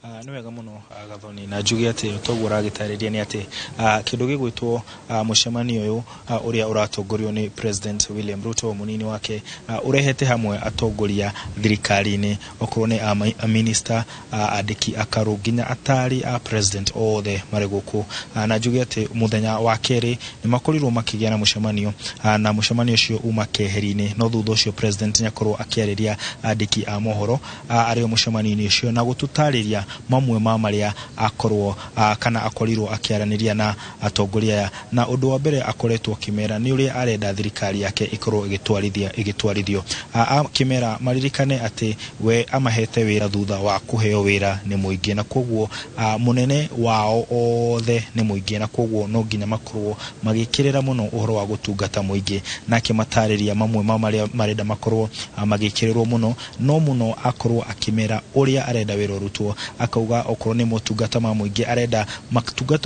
Nĩ wega mũno, Gathoni, na njuge atĩ toguo ũragĩtarĩria nĩ atĩ kĩndũ gĩgwĩtwo mũcemanio ũyũ ũrĩa ũratongorio nĩ President William Ruto, mũnini wake, ũrehete hamwe atongoria thirikari-inĩ, okorwo nĩ a minister, andĩki akarũ, nginya atari a president othe marĩ gũkũ. Na njuge atĩ mũthenya wa kerĩ nĩ makorirwo makĩgĩa na mũcemanio, na mũcemanio ũcio uma keheri-inĩ, no thutha ũcio president nĩ akorwo akĩarĩria andĩki a mohoro arĩ o mũcemanio-inĩ ũcio na gũtũtarĩria mamwe ma marĩa akorwo kana akorirwo akĩaranĩria na atongoria aya. Na ũndũ wa mbere akoretwo akĩmera nĩ ũrĩa arenda thirikari yake ĩkorwo ĩgĩtwarithia ĩgĩtwarithio, akĩmera maririkane atĩ we amahete wĩra thutha wa kũheo wĩra nĩ mũingĩ, na koguo mũnene wao othe nĩ mũingĩ, na koguo no nginya makorwo magĩkĩrĩra mũno ũhoro wa gũtungata mũingĩ. Na akĩmatarĩria mamwe ma marĩa marenda makorwo magĩkĩrĩrwo mũno, no mũno akorwo akĩmera ũrĩa arenda wĩra ũrutwo. Akauga okorwo nĩ motungata ma mũingĩ, arenda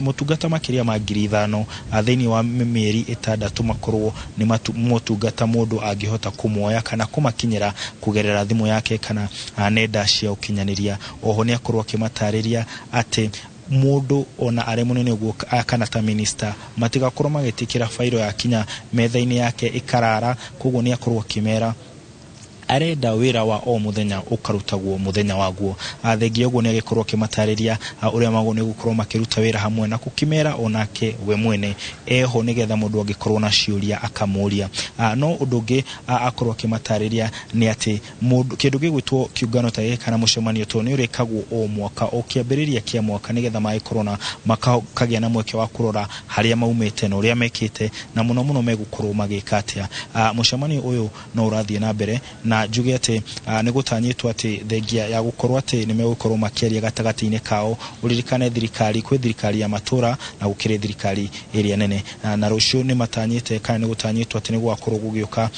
motungata makĩria ma 5,000 thĩinĩ wa mĩeri 6 makorwo nĩ motungata mũndũ angĩhota kũmoya kana kũmakinyĩra kũgerera thimũ yake kana nenda cia ũkinyanĩria. Oho nĩ akorwo akĩmatarĩria atĩ mũndũ ona arĩ mũnene ũguo kana ta minister matigakorwo magĩtĩkĩra bairo yakinya metha-inĩ yake ĩkarara. Koguo nĩ akorwo akĩmera arenda wĩra wa o mũthenya ũkarutagwo mũthenya waguo. Thengia ũguo nĩ agĩkorwo akĩmatarĩria ũrĩa magwo nĩ gũkorwo makĩruta wĩra hamwe na gũkĩmera onake we mwene eho nĩgetha mũndũ angĩkorwo na ciũria akamũria. No ũndũ ũngĩ akorwo akĩmatarĩria nĩ atĩ mũndũ kĩndũ gĩgwĩtwo kĩũngano ta gĩkĩ kana mũcemanio to nĩ ũrĩkagwo o mwaka, o kĩambĩrĩria kĩa mwaka, nĩgetha magĩkorwo na makagĩa na mweke wa kũrora harĩa maumĩte na ũrĩa mekĩte na mũno mũno megũkorwo magĩka atĩa. Mũcemanio ũyũ no ũrathiĩ na mbere, na njuge atĩ nĩ gũtanyĩtwo atĩ thengia ya gũkorwo atĩ nĩ megũkorwo makĩaria gatagatĩ-inĩ kao, ũririkane thirikari kwĩ thirikari ya matũra na gũkĩrĩ thirikari ĩrĩa nene, na rũciũ nĩ matanyĩte kana nĩ gũtanyĩtwo atĩ nĩ gũgakorwo gũgĩũka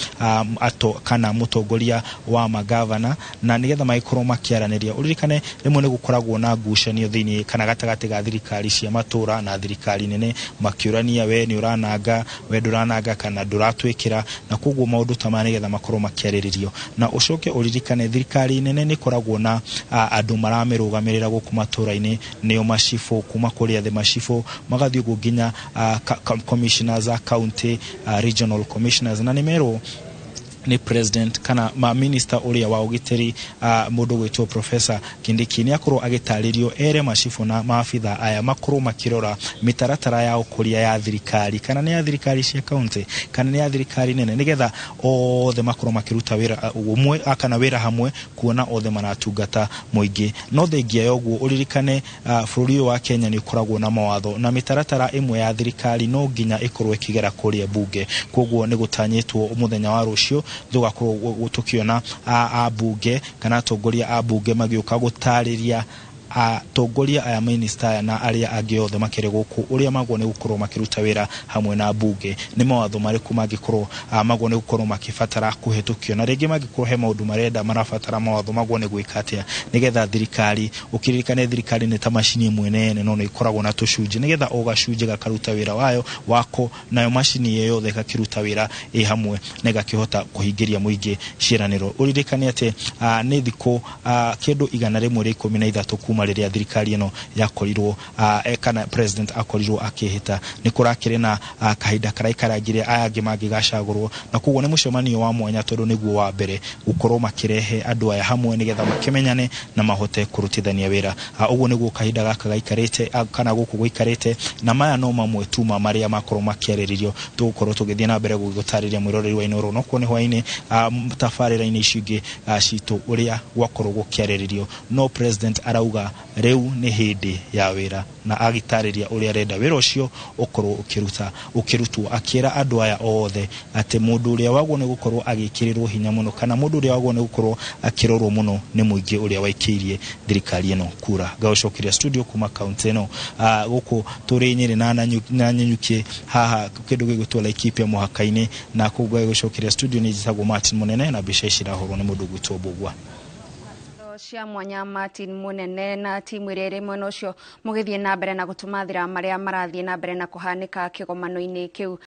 ato kana mũtongoria wa magavana, na nĩgetha magĩkorwo makĩaranĩria. Ũririkane rĩmwe nĩ gũkoragwo na ngucanio thĩinĩ kana gatagatĩ ga thirikari cia matũra na thirikari nene, makĩũrania we nĩ ũrananga, we ndũrananga kana ndũratwĩkĩra, na koguo maũndũ ta maya nĩgetha makorwo makĩarĩrĩrio. Na ũcoke ũririkane thirikari nene nĩ ĩkoragwo na andũ maramĩrũgamĩrĩra gũkũ matũra-inĩ, nĩo macibũ, kuma kũrĩa thĩ macibũ magathiĩ ũguo nginya commissioners a county, regional commissioners, na nĩ merwo nĩ president kana ma minister ũrĩa wa ũgitĩri, mũndũ gwĩtwo Professor Kindiki, nĩ akorwo agĩtarĩrio ere macibũ na maabitha aya makorwo makĩrora mĩtaratara ya ũkũria ya thirikari, kana nĩ ya thirikari cia county kana nĩ ya thirikari nene, nĩgetha othe makorwo makĩruta wĩra ũmwe kana wĩra hamwe kuona othe maratungata mũingĩ. No thengia ya ũguo ũririkane bũrũri ũyũ wa Kenya nĩ ũkoragwo na mawatho na mĩtaratara ĩmwe ya thirikari no nginya ĩkorwo ĩkĩgera kũrĩa bunge. Koguo nĩ gũtanyĩtwo mũthenya wa rũciũ tũgakorwo tũkĩona ambunge kana atongoria a bunge magĩũka gũtarĩria atongoria aya, minista aya na arĩa angĩ othe makĩrĩ gũkũ, ũrĩa magwo nĩ gũkorwo makĩruta wĩra hamwe na bunge, nĩ mawatho marĩkũ mangĩkorwo magwo nĩ gũkorwo makĩbatara kũhetũkio, na rĩngĩ mangĩkorwo he maũndũ marenda marabatara mawatho magwo nĩ gwĩka atĩa, nĩgetha thirikari, ũkĩririkane thirikari nĩ ta macini ĩmwe nene no nĩ ĩkoragwo na tũcunjĩ, nĩgetha o gacunjĩ gakaruta wĩra wayo wako, nayo macini ĩyo yothe ĩgakĩruta wĩra ĩ hamwe na ĩgakĩhota kũhingĩria mũingĩ ciĩranĩro. Ũririkane atĩ nĩ thikũ kĩndũ 113 kuma rĩrĩa thirikari ĩno yakorirwo kana president akorirwo akĩhĩta. Nĩ kũrakĩrĩ na kahinda karaikarangire aya angĩ mangĩgacagũrwo, na koguo nĩ mũcemanio wa mwanya tondũ nĩguo wa mbere gũkorwo makĩrehe andũ aya hamwe nĩgetha makĩmenyane na mahote kũrutithania wĩra. Ũguo nĩguo kahinda gaka gaikarĩte kana gũkũ gũikarĩte, na maya no mamwe tu ma marĩa makorwo makĩarĩrĩrio. Tũgũkorwo tũgĩthiĩ na mbere gũgũtarĩria mwĩroreri wa Inooro no kuo nĩ hwainĩ tabarĩra-inĩ ici ingĩ citũ ũrĩa gwakorwo gũkĩarĩrĩrio. No president arauga rĩu nĩ hĩndĩ ya wĩra, na agĩtarĩria ũrĩa arenda wĩra ũcio ũkorwo ũkĩruta ũkĩrutwo, akĩra andũ aya othe atĩ mũndũ ũrĩa wagwo nĩ gũkorwo agĩkĩrĩrwo hinya mũno kana mũndũ ũrĩa wagwo nĩ gũkorwo akĩrorwo mũno nĩ mũingĩ ũrĩa waikĩirie thirikari ĩno kura. Ngagũcokeria studio kuma kaunti ĩno gũkũ tũrĩ Nyĩrĩ na Nanyuki, haha kĩndũ gĩgwĩtwo Laikipia mũhaka-inĩ, na kũu ngagũcokeria studio. Nĩ njĩtagwo Martin Mũnene na mbica ici irahũrwo nĩ mũndũ ũgwĩtwo Mbũgua. Cia mwanya Martin Munene na timu ĩrĩa ĩrĩ mwena ũcio, mũgĩthiĩ na mbere na gũtũmathĩra marĩa marathiĩ na mbere na kũhanĩka kĩgomano-inĩ kĩu.